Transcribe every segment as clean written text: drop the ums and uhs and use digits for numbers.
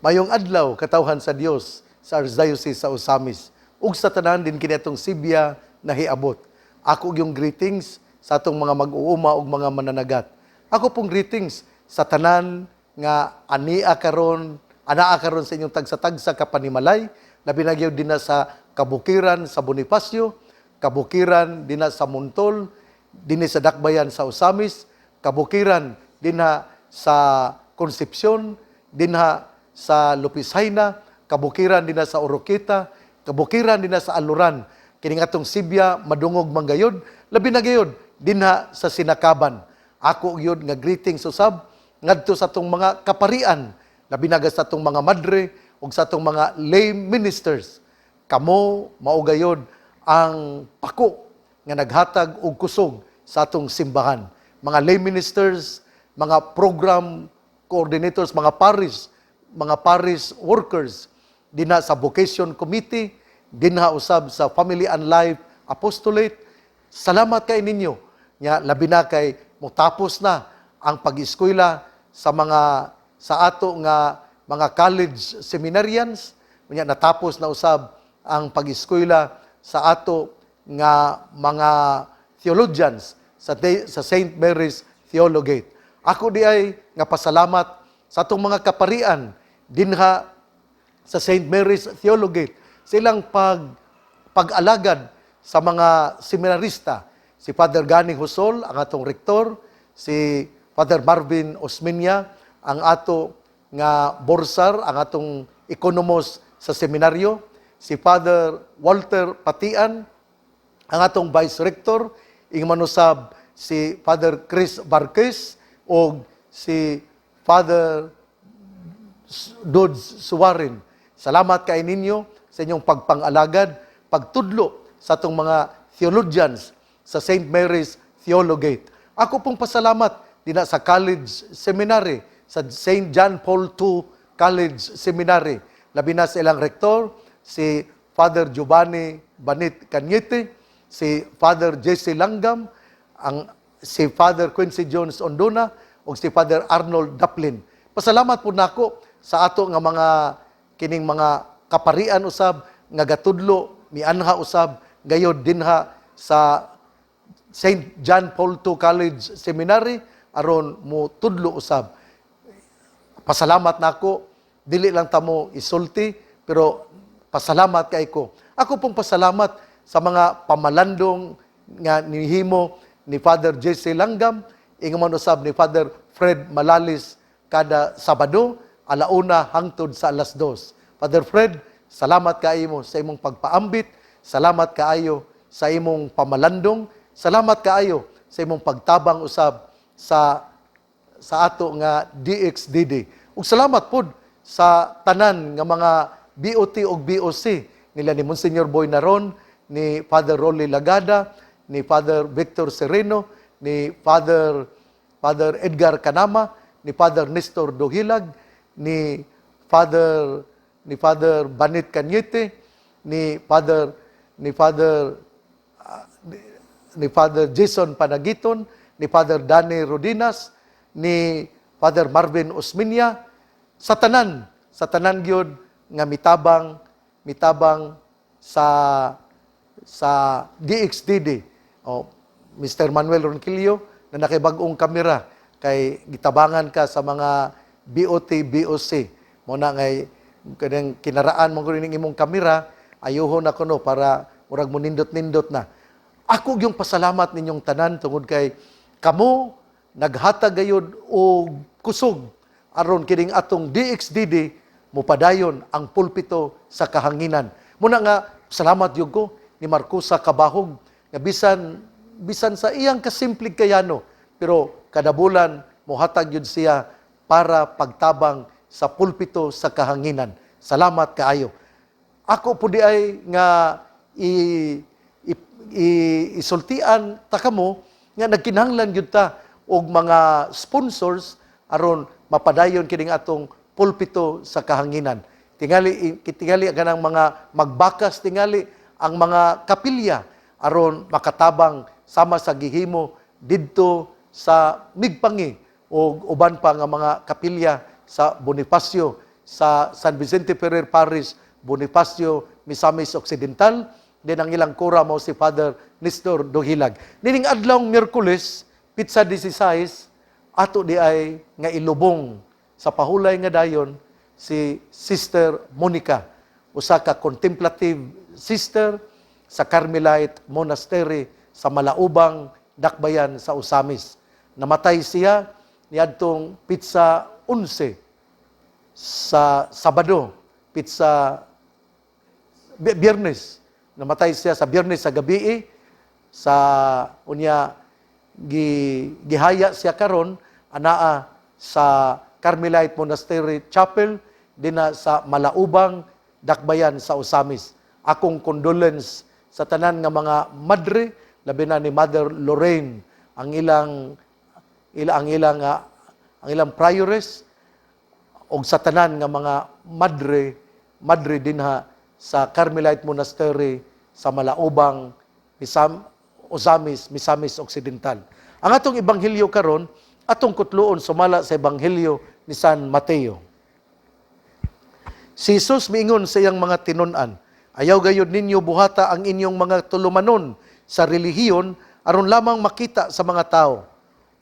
Mayong adlaw, katawhan sa Dios sa Archdiocese sa Ozamiz ug sa tanan din kini atong Sibya nahiabot. Ako yung greetings sa atong mga mag-uuma ug mga mananagat. Ako pong greetings sa tanan nga ania karon, anaa karon sa inyong tagsa-tagsa ka panimalay, labi na gyud dinha sa kabukiran sa Bonifacio, kabukiran dinha sa Montol, dinhi sa Dakbayan sa Ozamiz, kabukiran dinha sa Concepcion, dinha sa Lopez Jaena, kabukiran dinha sa Oroquieta, kabukiran dinha sa Aluran. Kining atong Sibya madungog man gayod, labi na gayod dinha sa Sinakaban. Ako gyud nga greetings usab ngadto sa atong mga kaparian, labi na sa atong mga madre ug sa atong mga lay ministers. Kamo mao gayod ang pako nga naghatag og kusog sa atong simbahan. Mga lay ministers, mga program coordinators, mga parish workers dinha sa vocation committee, dinha usab sa Family and Life Apostolate. Salamat kay ninyo. Nya labi na kay motapos na ang pag-eskwela sa mga sa ato nga mga college seminarians, nya natapos na usab ang pag-eskwela sa ato nga mga theologians sa St. Mary's Theologate. Ako di ay nga pasalamat sa atong mga kaparian dinha sa St. Mary's Theologate, silang pag-alagad sa mga seminarista. Si Father Gani Husol, ang atong rektor, si Father Marvin Osmeña, ang ato nga bursar, ang atong economos sa seminaryo, si Father Walter Patian, ang atong vice rector, ingon usab si Father Chris Barquez o si Father Dudes Suwarin. Salamat kay ninyo sa inyong pagpang-alagad, pagtudlo sa atong mga theologians sa St. Mary's Theologate. Ako pong pasalamat dinha sa College Seminary, sa St. John Paul II College Seminary. Labi na sa ilang rektor, si Father Giovanni Banit Cañete, si Father Jesse Langgam, si Father Quincy Jones Ondona, ug si Father Arnold Daplin. Pasalamat po nako sa ato nga mga kining mga kaparian usab nga gatudlo mianha usab gayod dinha sa St. John Paul II College Seminary aron mo tudlo usab. Pasalamat nako, dili lang tamo isulti, pero pasalamat kay ko. Ako pong pasalamat sa mga pamalandong nga nihimo ni Father Jesse Langgam, ingon man usab ni Father Fred Malalis kada Sabado 1:00 hangtod sa 2:00. Father Fred, salamat kaayo mo sa imong pagpaambit, salamat kaayo sa imong pamalandong, salamat kaayo sa imong pagtabang usab sa ato nga DXDD. Ug salamat pod sa tanan nga mga BOT ug BOC nila ni Monsignor Boy Naron, ni Father Rolly Lagada, ni Father Victor Sereno, ni Father Edgar Kanama, ni Father Nestor Dohilag, ni Father Banit Cañete, ni Father Jason Panagiton, ni Father Danny Rodinas, ni Father Marvin Osmeña, sa tanan gyud nga mitabang sa DXDD. O, Mr. Manuel Ronquillo na nakibag-ong kamera kay gitabangan ka sa mga BOT, BOC. Mo na ngay kanang kinaraan mo kuno ning imong kamera, ayuhon na kuno para murag mo nindot-nindot na. Ako yung pasalamat ninyong tanan tungod kay kamo naghatag gayod og kusog aron kining atong DXDD mupadayon ang pulpito sa kahanginan. Muna nga salamat gyud ko ni Marcosa Cabahug nga bisan bisan sa iyang kasimpleng kayano, pero kada bulan mohatag gyud siya para pagtabang sa pulpito sa kahanginan. Salamat kaayo. Ako po di ay nga isultian ta kamo nga nagkinahanglan gyud ta og mga sponsors aron mapadayon kining atong pulpito sa kahanginan. Tingali tingali kanang mga magbakas tingali ang mga kapilya aron makatabang sama sa gihimo didto sa Migpangi o uban pa nga mga kapilya sa Bonifacio. sa San Vicente Ferrer Parish, Bonifacio, Misamis Occidental. Din ang ilang kura mao si Father Nestor Duhilag. Nining adlawng Miyerkules, petsa 16, ato di ay nga ilubong sa pahulay nga dayon si Sister Monica, usa ka contemplative sister sa Carmelite Monastery sa Malaubang, Dakbayan sa Ozamiz. Namatay siya niadtong petsa 11 sa Sabado, petsa Biyernes. Namatay siya sa Biyernes sa gabi sa unya gihaya siya karon anaa sa Carmelite Monastery Chapel dinha sa Malaubang, Dakbayan sa Ozamiz. Akong condolence sa tanan nga mga madre, labi na ni Mother Lorraine, ang ilang prioress og sa tanan nga mga madre madre dinha sa Carmelite Monastery sa Malaubang, Ozamiz, Misamis Occidental. Ang atong ebanghelyo karon, atong kutloon sumala sa Ebanghelyo ni San Mateo. Si Jesus miingon sa iyang mga tinun-an, "Ayaw gayud ninyo buhata ang inyong mga tulumanon sa relihiyon aron lamang makita sa mga tao.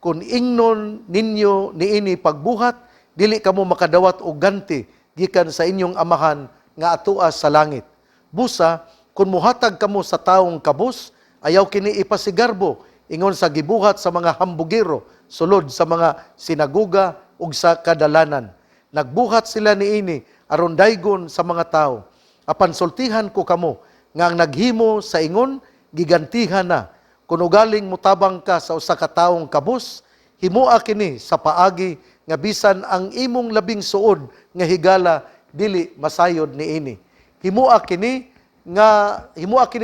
Kung ingnon ninyo niini pagbuhat, dili kamo makadawat og ganti gikan sa inyong Amahan nga atoa sa langit. Busa, kung muhatag kamo sa taong kabus, ayaw kini ipasigarbo ingon sa gibuhat sa mga hambugero sulod sa mga sinaguga ug sa kadalanan. Nagbuhat sila niini aron daygon sa mga tao. Apan sultihan ko kamo nga ang naghimo sa ingon gigantihan na. Kung ugaling mutabang ka sa usa ka taong kabus, himoa kini sa paagi nga bisan ang imong labing suod nga higala dili masayod niini. Himoa kini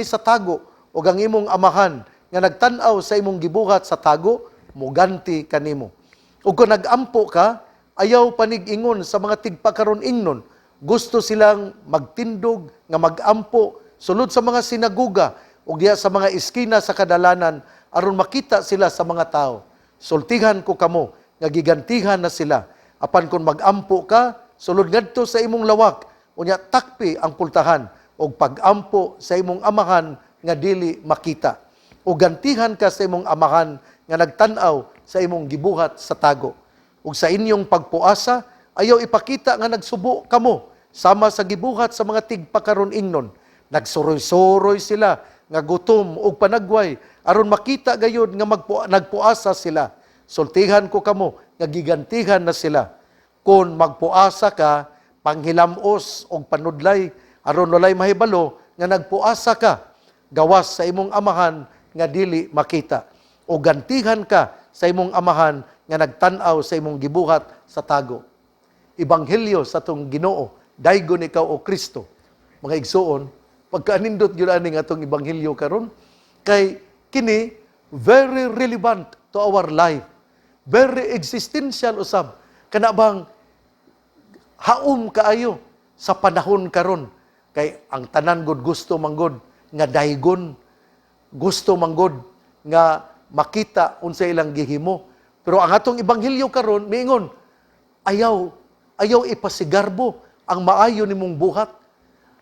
sa tago ug ang imong Amahan nga nagtan-aw sa imong gibuhat sa tago muganti kanimo. Ug kung nag-ampo ka, ayaw panig-ingon sa mga tigpakaron ingnon. Gusto silang magtindog nga mag-ampo sulod sa mga sinaguga ug diha sa mga eskina sa kadalanan aron makita sila sa mga tao. Sultihan ko kamo nga gigantihan na sila. Apan kung mag-ampo ka, sulod ngadto sa imong lawak, unya takpi ang pultahan og pag-ampo sa imong Amahan nga dili makita. O gantihan ka sa imong Amahan nga nagtan-aw sa imong gibuhat sa tago. Ug sa inyong pagpuasa, ayaw ipakita nga nagsubo kamo sama sa gibuhat sa mga tigpakaron ingnon. Nagsuroy-suroy sila nga gutom ug panagway aron makita gayud nga nagpuasa sila. Sultihan ko kamo nga gigantihan na sila. Kung magpuasa ka, panghilamos og panudlay aron walay mahibalo nga nagpuasa ka gawas sa imong Amahan nga dili makita. O gantihan ka sa imong Amahan nga nagtan-aw sa imong gibuhat sa tago." Ebanghelyo sa atong Ginoo, daygon ikaw, o Kristo. Mga igsuon, pagkaanindot gyud ani nga atong ebanghelyo karon kay kini very relevant to our life. Very existential usab. Kana bang haom kaayo sa panahon karon kay ang tanan gud gusto manggod nga daygon, gusto manggod nga makita unsa ilang gihimo. Pero ang atong ebanghelyo karon miingon, ayaw ayaw ipasigarbo ang maayo nimong buhat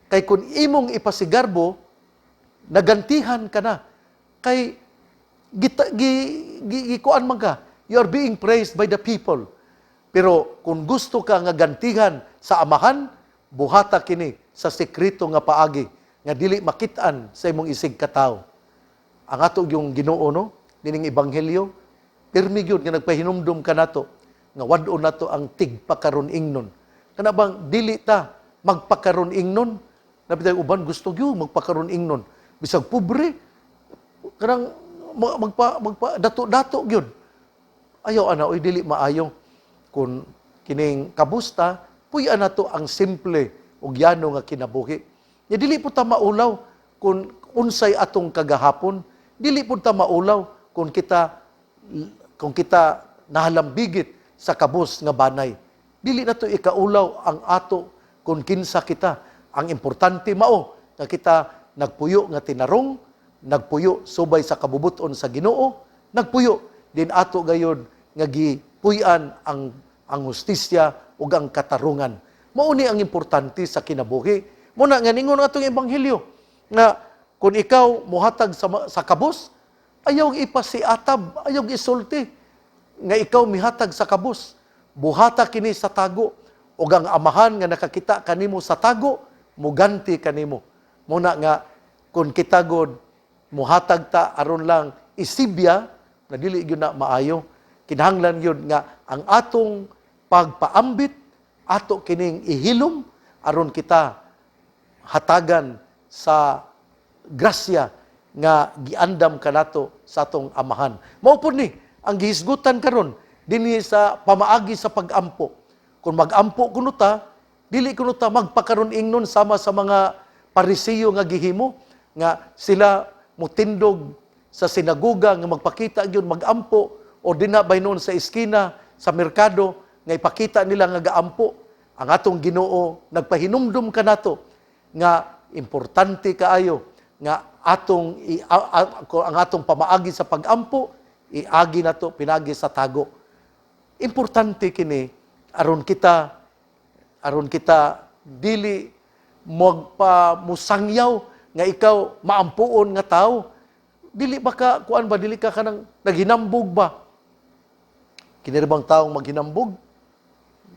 kay kung imong ipasigarbo, nagantihan ka na kay gita, gi, gi, gikuan man ka, you are being praised by the people. Pero kung gusto ka nga gantihan sa Amahan, buhata kini sa sekreto nga paagi nga dili makit-an sa imong isig katawo. Ang ato yung Ginoo, no, nining ebanghelyo, pirmi gyud nga nagpahinumdum kanato nga wad-on nato ang tigpakaron ingnon. Kana bang dili ta magpakaron ingnon? Napitay uban gusto gyud magpakaron ingnon. Bisag pobre, kanang magpa dato-dato gyud. Ayaw ana oy, dili maayo. Kung kining kabusta, puy-an nato ang simple ug yano nga kinabuhi. Nya dili po ta maulaw kung unsay atong kagahapon, dili po ta maulaw kung kita nahalambigit sa kabus nga banay. Dili nato ikaulaw ang ato kung kinsa kita. Ang importante mao nga kita nagpuyo nga tinarong, nagpuyo subay sa kabubuton sa Ginoo, nagpuyo din ato gayod nga gipuy-an ang hustisya ug ang katarungan. Mao ni ang importante sa kinabuhi. Mao na nga ningon atong ebanghelyo nga kung ikaw mohatag sa kabus, ayaw ipasiatab, ayaw isulti nga ikaw mihatag sa kabus. Buhata kini sa tago ug ang Amahan nga nakakita kanimo sa tago muganti kanimo. Mao na nga kung kita god muhatag ta aron lang isibya na, dili gyud na maayo. Kinahanglan gyud nga ang atong pagpaambit, ato kining ihilom aron kita hatagan sa grasya nga giandam kanato sa atong Amahan. Mao pud ni ang gihisgutan karon dinhi sa pamaagi sa pag-ampo. Kung mag-ampo kuno ta, dili kuno ta magpakaron ingnon sama sa mga Parisiyo nga gihimo nga sila mutindog sa sinagoga nga magpakita gyud mag-ampo o dinha bay noon sa eskina sa merkado nga ipakita nila nga gaampo. Ang atong Ginoo nagpahinumdum kanato nga importante kaayo nga atong ang atong pamaagi sa pag-ampo, iagi nato pinagi sa tago. Importante kini aron kita dili magpa musangyaw nga ikaw maampuon nga tao. Dili ba ka kuan ba, dili ka kanang naghinambog ba? Kini ra bang taong maghinambog,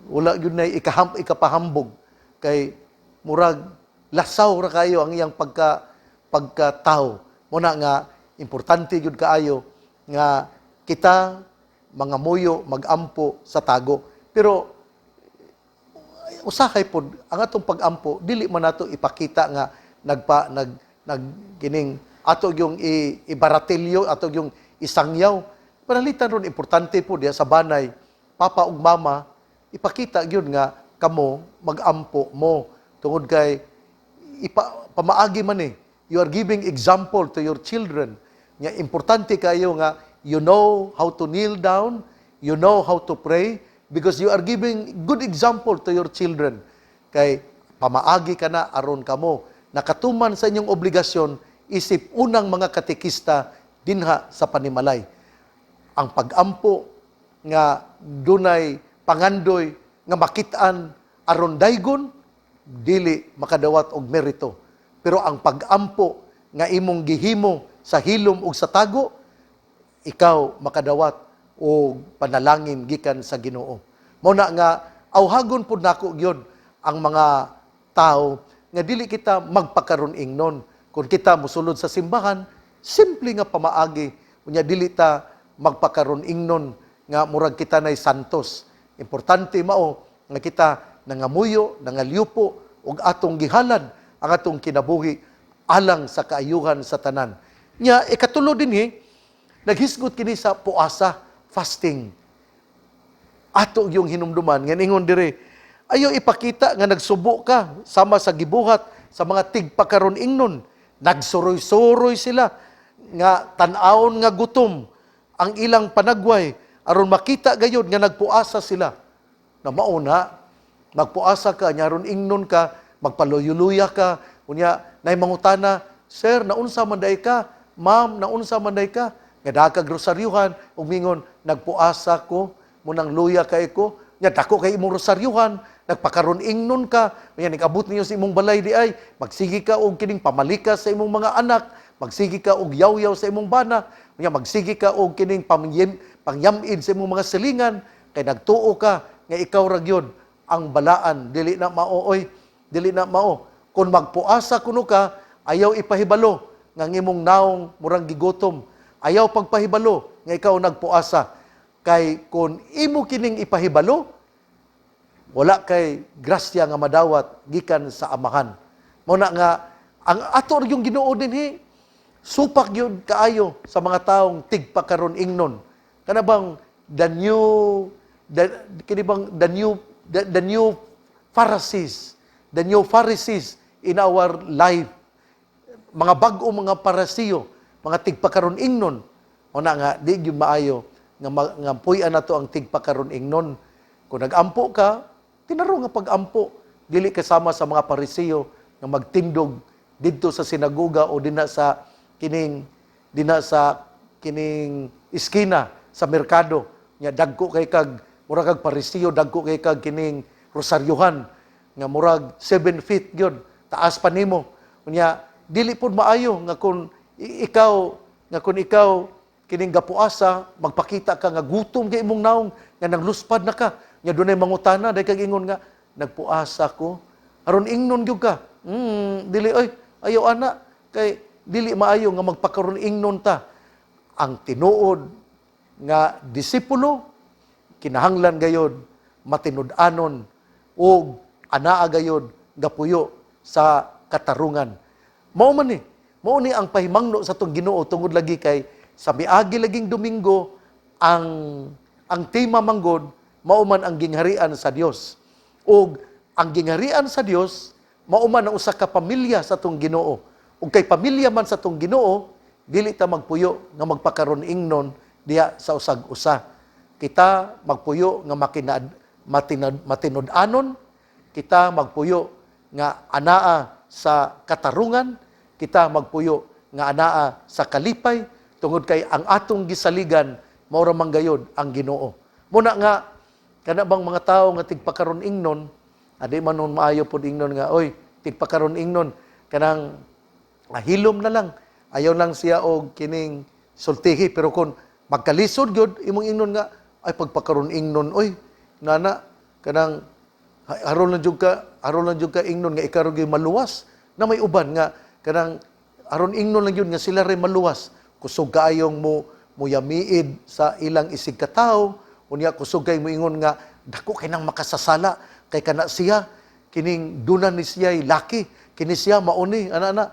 wala gyud nay ikapahambog kay murag lasaw ra kayo ang iyang pagkatao. Mao na nga importante gyud kaayo nga kita mga muyo magampo sa tago, pero usahay pod ang atong pagampo, dili man nato ipakita nga nagpa nag nag kining ato yung ibaratilyo, ato yung isangyaw. Panalitan ron, importante po diya sa banay, papa ug mama, ipakita gyud nga kamo magampo mo tungod kay pamaagi man eh. You are giving example to your children nga importante kayo nga you know how to kneel down, you know how to pray, because you are giving good example to your children kay pamaagi ka na aron kamo nakatuman sa inyong obligasyon isip unang mga katekista dinha sa panimalay. Ang pagampo nga dunay pangandoy nga makit-an aron daygon, dili makadawat og merito, pero ang pagampo nga imong gihimo sa hilom ug sa tago, ikaw makadawat og panalangin gikan sa Ginoo. Mao na nga awhagon pud nako gyud ang mga tao nga dili kita magpakaron ingnon. Kung kita mosulod sa simbahan, simple nga pamaagi unya, dili ta magpakaron ingnon nga murag kita nay santos. Importante mao nga kita nangamuyo, nangalyupo ug atong gihalad ang atong kinabuhi alang sa kaayuhan sa tanan. Nya ikatulo dinhi, naghisgot kini sa puasa, fasting. Ato yung hinumduman nga ingon dire, ayaw ipakita nga nagsubo ka sama sa gibuhat sa mga tigpakaron ingnon. Nagsuroy-suroy sila nga tan-awon nga gutom ang ilang panagway aron makita gayud nga nagpuasa sila. Na mauna, magpuasa ka, nya aron ingnon ka, magpaluya ka, unya nay mangutana, "Sir, naunsa man day ka? Ma'am, naunsa man day ka?" Nga naa kag rosaryuhan, ug mingon, "Nagpuasa ko, munang luya kay ko." Nya dako kay imong rosaryuhan, nagpakaron ingnon ka, unya nag-abot niyo sa imong balay di ay, magsige ka og kining pamalika sa imong mga anak, magsige ka og yaw-yaw sa imong bana, unya magsige ka og kining pangyamid sa imong mga silingan, kay nagtuo ka nga ikaw ra gyud ang balaan. Dili na mao oy, dili na mao. Kung magpuasa kuno ka, ayaw ipahibalo nga ang imong naong murang gigutom. Ayaw pagpahibalo nga ikaw nagpuasa. Kay kung imo kining ipahibalo, wala kay grasya nga madawat gikan sa Amahan. Mao na nga ang ato yung Ginoo dinhi supak gyud kaayo sa mga taong tigpakaron ingnon. Kana bang the new the, kini bang the new Pharisees, the new Pharisees in our life, mga bag-o mga Parisiyo, mga tigpakaron ingnon. Mao na nga di gyud maayo nga puy-an nato ang tigpakaron ingnon. Kung nagampo ka, tinaro nga pag-ampo, dili kasama sa mga Parisiyo nga magtindog didto sa sinagoga o dina sa kining iskina sa merkado. Nya dagko kay kag mura kag Parisiyo, dagko kay kag kining rosaryuhan. nga murag 7 feet gyud, taas pa nimo. Unya dili pud maayo nga kung ikaw kining gapuasa, magpakita ka nga gutom kay imong naong, nga nangluspad na ka, nga dunay mangutana dahil kag ingon nga nagpuasa ko, aron ingnon gyud ka. Dili oy, ayaw ana, kay dili maayo nga magpakaron ingnon ta. Ang tinuod nga disipulo kinahanglan gayod matinud-anon ug anaa gayod gapuyo sa katarungan. Mao man ni, mao ni ang pahimangno sa atong Ginoo, tungod lagi kay sa miagi laging Domingo ang tema manggod mao man ang gingharian sa Dios. Ug ang gingharian sa Dios mao man ang usa ka pamilya sa atong Ginoo. Ug kay pamilya man sa atong Ginoo, dili ta magpuyo nga magpakaron ingnon diha sa usag-usa. Kita magpuyo nga matinud-anon, kita magpuyo nga anaa sa katarungan, kita magpuyo nga anaa sa kalipay, tungod kay ang atong gisaligan mao ra man gayod ang Ginoo. Muna nga kana bang mga tawo nga tigpakaron ingnon, adi man nun maayo pod ingnon nga oy tigpakaron ingnon, kanang hilom na lang, ayaw lang siya og kining sultihi. Pero kung magkalisod gyud imong ingnon nga ay pagpakaron ingnon oy nana, kanang aron lang jud ka ingnon nga ikaw gyud maluwas, na may uban nga kanang aron ingnon lang gyud nga sila ray maluwas. Kusog kaayong mo muyamiid sa ilang isig katawo, unya kusog kay moingon nga dako kay nang makasasala, kay kana siya kining dunan ni siya laki, kini siya mauni ana-ana.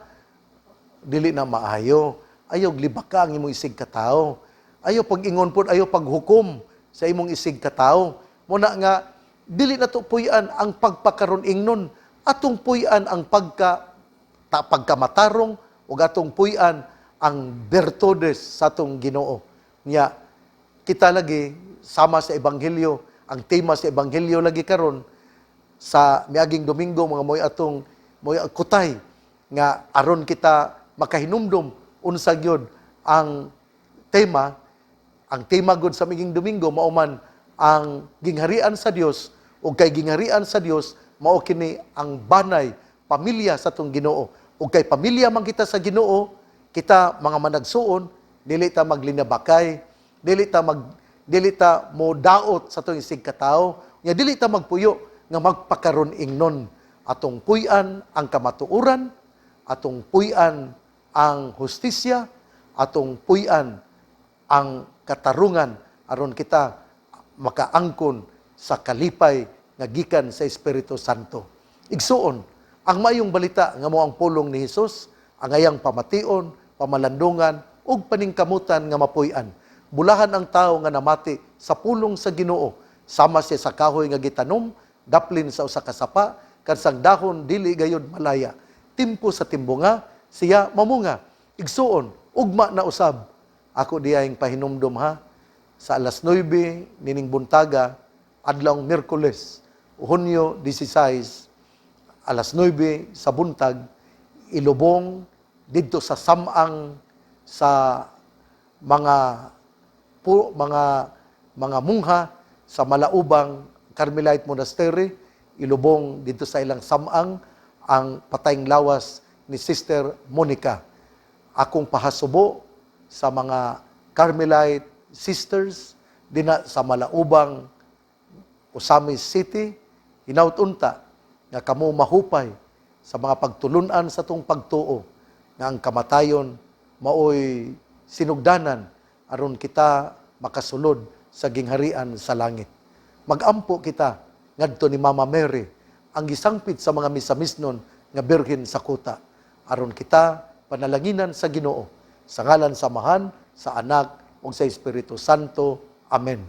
Dili na maayo. Ayaw libaka ang imong isig katawo. Ayaw pag-ingon pod, ayaw paghukom sa imong isig katawo. Muna nga dili na to puy-an ang pagpakaron ingnon, atong puy-an ang pagkamatarong ug atong puy-an ang bertudes sa atong Ginoo. Nya kita lagi sama sa ebanghelyo, ang tema sa ebanghelyo lagi karon sa miaging Domingo, mga moy atong moy kutay nga aron kita makahinumdum unsa gyud ang tema. Ang tema gud sa miaging Domingo mao man ang gingharian sa Dios, ug kay gingharian sa Dios mao kini ang banay, pamilya sa atong Ginoo. Ug kay pamilya man kita sa Ginoo, kita mga managsuon dili ta maglinabakay, dili ta modaot sa atong isig katawo, nya dili ta magpuyo nga magpakaron ingnon. Atong puy-an ang kamatuoran, atong puy-an ang hustisya, atong puy-an ang katarungan, aron kita makaangkon sa kalipay nga gikan sa Espiritu Santo. Igsuon, ang maayong balita nga mo ang pulong ni Hesus, ang ayang pamation, pamalandungan ug paningkamutan nga mapuy-an. Bulahan ang tawo nga namati sa pulong sa Ginoo, sama siya sa kahoy nga gitanom daplin sa usa ka sapa, kansang dahon dili gayud malaya. Timpo sa timbunga siya mamunga. Igsuon, ugma na usab. Ako diyang pahinumdum ha, sa alas 9 nining buntaga, adlawng Miyerkules, Hunyo 16, alas 9 sa buntag, ilubong didto sa samang sa mga mungha sa Malaubang Carmelite Monastery, ilubong didto sa ilang samang ang patayng lawas ni Sister Monica. Akong pahasubo sa mga Carmelite sisters dina sa Malaubang, Ozamiz City, hinaut unta nga kamo mahupay sa mga pagtulunan sa atong pagtuo nga ang kamatayon maoy sinugdanan aron kita makasulod sa gingharian sa langit. Magampo kita ngadto ni Mama Mary, ang gisangpit sa mga misamisnon nga birhen sa kuta, aron kita panalanginan sa Ginoo. Sa ngalan sa Amahan, sa Anak ug sa Espiritu Santo. Amen.